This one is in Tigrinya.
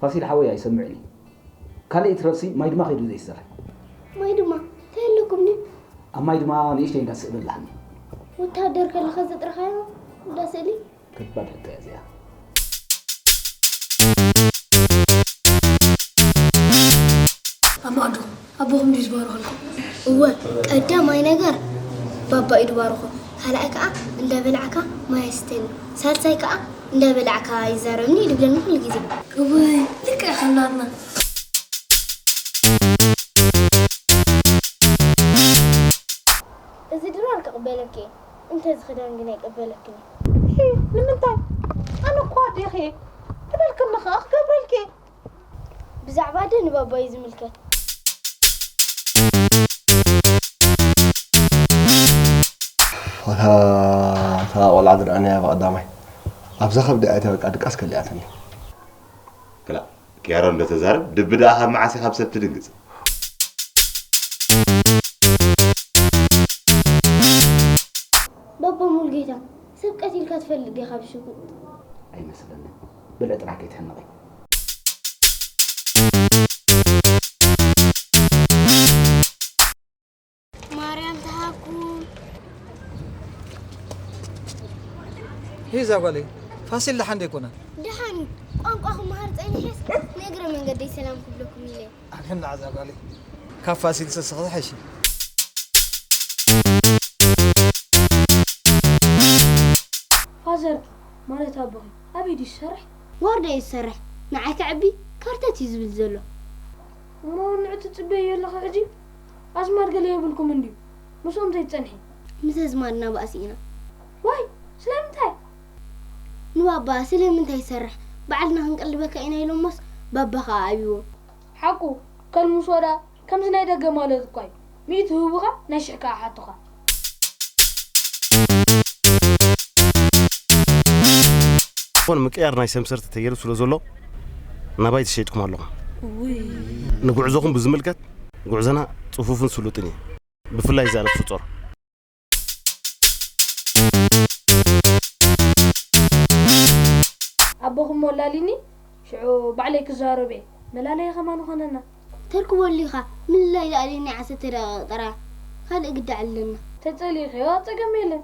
ፋሲል ሓወይ ኣይሰምዕን እዩ። ካልእ ይትረፍሲ ማይ ድማ ከይዱ ዘይሰርሕ። ማይ ድማ እንታይ ኣለኩም ድዩ? ኣብ ማይ ድማ ንእሽተይ እንዳ ስእሊ ኣለሃኒ። ወታደር ከለኻ ዘጥረኻዮ እንዳ ስእሊ? ከባድ ሕቶ እያ እዚኣ። ኣብ ማዕዶ ኣቦኹም ድዩ ዝባርኸልኩም? እወ፣ ቀዳማይ ነገር ባባ እዩ ዝባርኾ። ካልኣይ ከኣ እንዳ በላዕካ ማይ ኣስተኒ። ሳልሳይ ከኣ እንዳ በላዕካ ይዛረብኒ እዩ ዝብለኒ ኩሉ ግዜ። እወይ፣ ልክዕ ከም ናትና። እዚ ድራር ክቕበለኪ እየ፣ እንተ እዚ ክዳን ግን ኣይቅበለክን እዩ። ሂ፣ ንምንታይ? ኣነ እኮ ኣዴኺ እየ። ትበልክኒ ከኣ ክገብረልኪ እየ። ብዛዕባ ኣደ ንባባ እዩ ዝምልከት። ዋላ እታ ቆልዓ ዝረኣናያ ብቐዳማይ ኣብዛ ከብዲ ኣትያ በቃ ድቃስ ከሊኣትኒ። ክላእ፣ ኪያሮ እንዶ ተዛረብ፣ ድቢ ደኣ ካብ መዓስ እዩ ካብ ሰብ ትድንግጽ? ባባ ሙሉጌታ፣ ሰብ ቀቲልካ ትፈልጥ ዲኻ ብሽጉጥ? ኣይመስለንን። ብልዒ ጥራሕ ከይትሕነቒ። ማርያም ትሃብኩም። ሂዛ ጓለይ፣ ፋሲል ደሓን ዶ ኣይኮነን? ደሓን እዩ። ቋንቋ ክመሃር ጸኒሐስ ንእግረ መንገደይ ሰላም ክብለኩም ኢለ። ኣነ ንዓዛ ጓለይ፣ ካብ ፋሲል ሰስኽ ዝሐሽ። ፋዘርኪ፣ ማለት ኣቦኺ፣ ኣበይ ድዩ ዝሰርሕ? ዋርድያ እዩ ዝሰርሕ። ንዓይ ከዕቢ ካርተት እዩ ዝብል ዘሎ። እሞ ንዑ ትጽበዮ ኣለኺ ሕጂ? ኣዝማድ ገለ የብልኩምን ድዩ? ምስኦም ዘይትጸንሒ? ምስ ኣዝማድና ባእሲ ኢና። ዋይ፣ ስለምንታይ? ንባባ ስለምንታይ ይሰርሕ? ባዕልና ክንቀልበካ ኢና ኢሎሞስ ባባ ኸኣ ኣብይዎ። ሓቁ፣ ከልምሶ ደኣ ከምዚ ናይ ደገ ማለት እኳ እዩ። ሚእቲ ህቡኻ ናይ ሽሕ ከኣ ሓቱኻ። ዝኾነ ምቅያር ናይ ሰምሰርቲ ተገይሩ ስለ ዘሎ ናባይ ተሸይጥኩም ኣለኹም። ንጉዕዞኹም ብዝምልከት ጉዕዞና ጽፉፍን ስሉጥን እዩ። ብፍላይ እዛ ነፍሲ ጾር። ኣቦኹም ወላሊኒ ሽዑ ባዕለይ ክዛረብ እየ። መላለየ ከማን ኾነና። ተርክበሉ ኢኻ። ምልላይ ዝኣልየኒ ዓሰርተ ደቂቕ ጥራይ። ካልእ ግዳ ኣለና። ተጸሊእኽዮ ጸገም የለን።